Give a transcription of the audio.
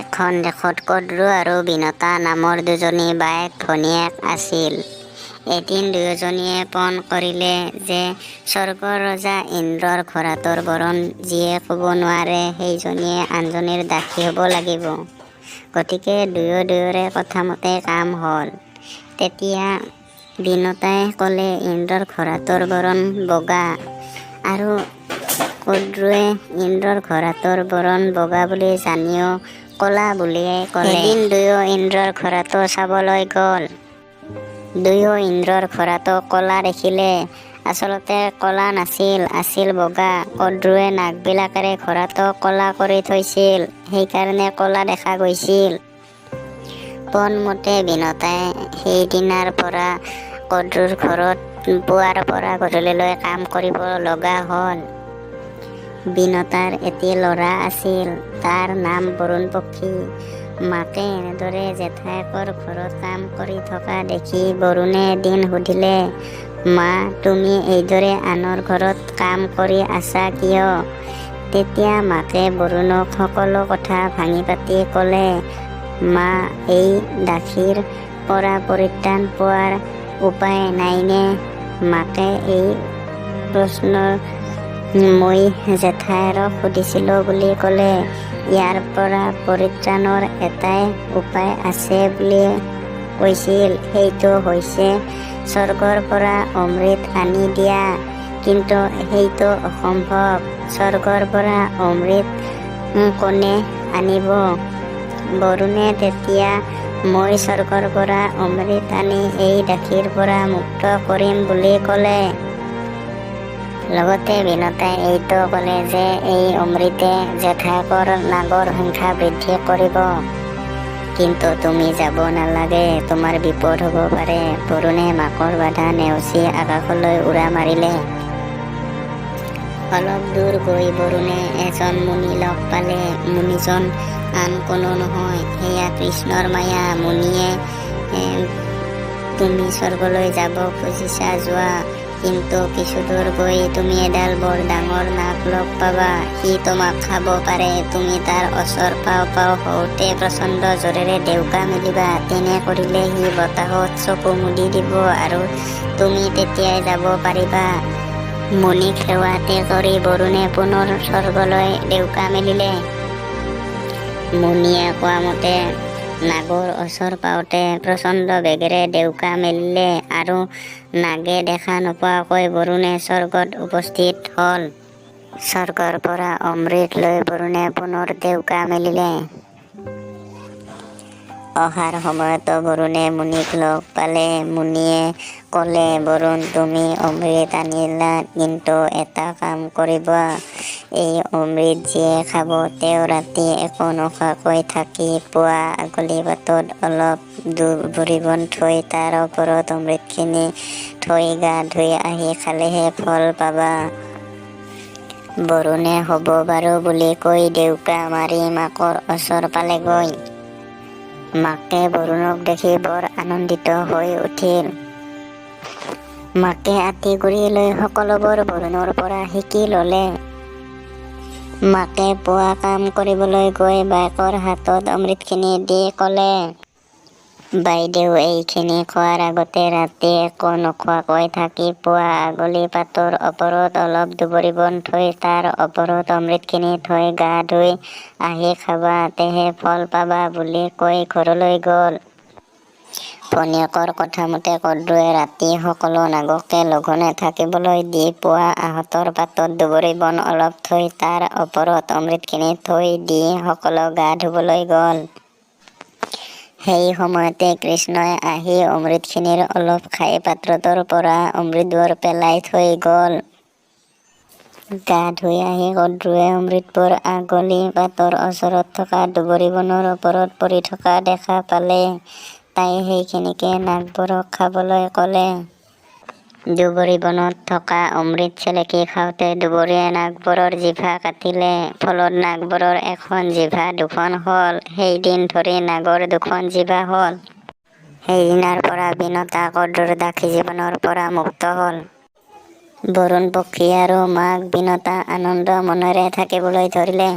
এখন দেশত কদ্ৰু আৰু বিনতা নামৰ দুজনী বায়েক ভনীয়েক আছিল। এদিন দুয়োজনীয়ে পণ কৰিলে যে স্বৰ্গৰ ৰজা ইন্দ্ৰৰ ঘোঁৰাটোৰ বৰণ যিয়ে ক'ব নোৱাৰে সেইজনীয়ে আনজনীৰ দাসী হ'ব লাগিব। গতিকে দুয়ো দুয়োৰে কথামতে কাম হ'ল। তেতিয়া বিনতাই ক'লে ইন্দ্ৰৰ ঘোঁৰাটোৰ বৰণ বগা আৰু কদ্ৰুৱে ইন্দ্ৰৰ ঘোঁৰাটোৰ বৰণ বগা বুলি জানিও ক'লা বুলিয়েই ক'লে। এদিন দুয়ো ইন্দ্ৰৰ ঘোঁৰাটো চাবলৈ গ'ল। দুয়ো ইন্দ্ৰৰ ঘোঁৰাটো ক'লা দেখিলে। আচলতে ক'লা নাছিল, আছিল বগা। কদ্ৰুৱে নাগবিলাকেৰে ঘোঁৰাটো ক'লা কৰি থৈছিল, সেইকাৰণে ক'লা দেখা গৈছিল। পণমতে বিনতাই সেইদিনাৰ পৰা কদ্ৰুৰ ঘৰত পুৱাৰ পৰা গধূলিলৈ কাম কৰিব লগা হ'ল। বিনতাৰ এটি ল'ৰা আছিল, তাৰ নাম বৰুণ পক্ষী। মাকে এনেদৰে জেঠায়েকৰ ঘৰত কাম কৰি থকা দেখি বৰুণে এদিন সুধিলে, মা, তুমি এইদৰে আনৰ ঘৰত কাম কৰি আছা কিয়? তেতিয়া মাকে বৰুণক সকলো কথা ভাঙি পাতি ক'লে, মা, এই দাসীৰ পৰা পৰিত্ৰাণ পোৱাৰ উপায় নাইনে? মাকে এই প্ৰশ্ন মই জেঠায়েৰক সুধিছিলোঁ বুলি ক'লে। ইয়াৰ পৰা পৰিত্ৰাণৰ এটাই উপায় আছে বুলি কৈছিল, সেইটো হৈছে স্বৰ্গৰ পৰা অমৃত আনি দিয়া। কিন্তু সেইটো অসম্ভৱ। স্বৰ্গৰ পৰা অমৃত কোনে আনিব? বৰুণে তেতিয়া মই স্বৰ্গৰ পৰা অমৃত আনি এই দাসীৰ পৰা মুক্ত কৰিম বুলি ক'লে। লগতে বিনতাই এইটোও ক'লে যে এই অমৃতে জেঠায়েকৰ নাগৰ সংখ্যা বৃদ্ধি কৰিব। কিন্তু তুমি যাব নালাগে, তোমাৰ বিপদ হ'ব পাৰে। বৰুণে মাকৰ বাধা নেওচি আকাশলৈ উৰা মাৰিলে। অলপ দূৰ গৈ বৰুণে এজন মুনি লগ পালে। মুনিজন আন কোনো নহয়, সেয়া কৃষ্ণৰ মায়া। মুনিয়ে তুমি স্বৰ্গলৈ যাব খুজিছা যোৱা, কিন্তু কিছুদূৰ গৈ তুমি এডাল বৰ ডাঙৰ নাগ লগ পাবা। সি তোমাক খাব পাৰে। তুমি তাৰ ওচৰ পাওঁ পাওঁ হওঁতে প্ৰচণ্ড জোৰেৰে ডেউকা মেলিবা। তেনে কৰিলে সি বতাহত চকু মুদি দিব আৰু তুমি তেতিয়াই যাব পাৰিবা। মুনিক সেৱা কৰি বৰুণে পুনৰ স্বৰ্গলৈ ডেউকা মেলিলে। মুনিয়ে কোৱামতে নাগৰ ওচৰ পাওঁতে প্ৰচণ্ড বেগেৰে ডেউকা মেলিলে আৰু নাগে দেখা নোপোৱাকৈ বৰুণে স্বৰ্গত উপস্থিত হ'ল। স্বৰ্গৰ পৰা অমৃত লৈ বৰুণে পুনৰ ডেউকা মেলিলে। অহাৰ সময়তো বৰুণে মুনিক লগ পালে। মুনিয়ে ক'লে, বৰুণ, তুমি অমৃত আনিলা, কিন্তু এটা কাম কৰিবা। এই অমৃত যিয়ে খাব তেওঁ ৰাতি একো নোখোৱাকৈ থাকি পুৱা আগলি পাতত অলপ দুবৰি বন থৈ তাৰ ওপৰত অমৃতখিনি থৈ গা ধুই আহি খালেহে ফল পাবা। বৰুণে হ'ব বাৰু বুলি কৈ ডেউকা মাৰি মাকৰ ওচৰ পালেগৈ। মাকে বৰুণক দেখি বৰ আনন্দিত হৈ উঠিল। মাকে আঁতি-গুৰি লৈ সকলোবোৰ বৰুণৰ পৰা শিকি ল'লে। মাকে পুৱা কাম কৰিবলৈ গৈ বায়েকৰ হাতত অমৃতখিনি দি ক'লে, বাইদেউ, এইখিনি খোৱাৰ আগতে ৰাতি একো নোখোৱাকৈ থাকি পুৱা আগলি পাতৰ ওপৰত অলপ দুবৰি বন থৈ তাৰ ওপৰত অমৃতখিনি থৈ গা ধুই আহি খাবা, তেহে ফল পাবা বুলি কৈ ঘৰলৈ গ'ল। ভনীয়েকৰ কথামতে কদ্ৰুৱে ৰাতি সকলো নাগকে লঘোণে থাকিবলৈ দি পুৱা আহঁতৰ পাতত দুবৰি বন অলপ থৈ তাৰ ওপৰত অমৃতখিনি থৈ দি সকলো গা ধুবলৈ গ'ল। সেই সময়তে কৃষ্ণই আহি অমৃতখিনিৰ অলপ খাই পাত্ৰটোৰ পৰা অমৃতবোৰ পেলাই থৈ গ'ল। গা ধুই আহি কদ্ৰুৱে অমৃতবোৰ আগলি পাতৰ ওচৰত থকা দুবৰি বনৰ ওপৰত পৰি থকা দেখা পালে। তাই সেইখিনিকে নাগবোৰক খাবলৈ ক'লে। দুবৰি বনত থকা অমৃত চেলেকি খাওঁতে দুবৰিয়ে নাগবোৰৰ জিভা কাটিলে। ফলত নাগবোৰৰ এখন জিভা দুখন হ'ল। সেইদিন ধৰি নাগৰ দুখন জিভা হ'ল। সেইদিনাৰ পৰা বিনতা কদ্ৰুৰ দাসী জীৱনৰ পৰা মুক্ত হ'ল। বৰুণ পক্ষী আৰু মাক বিনতা আনন্দ মনেৰে থাকিবলৈ ধৰিলে।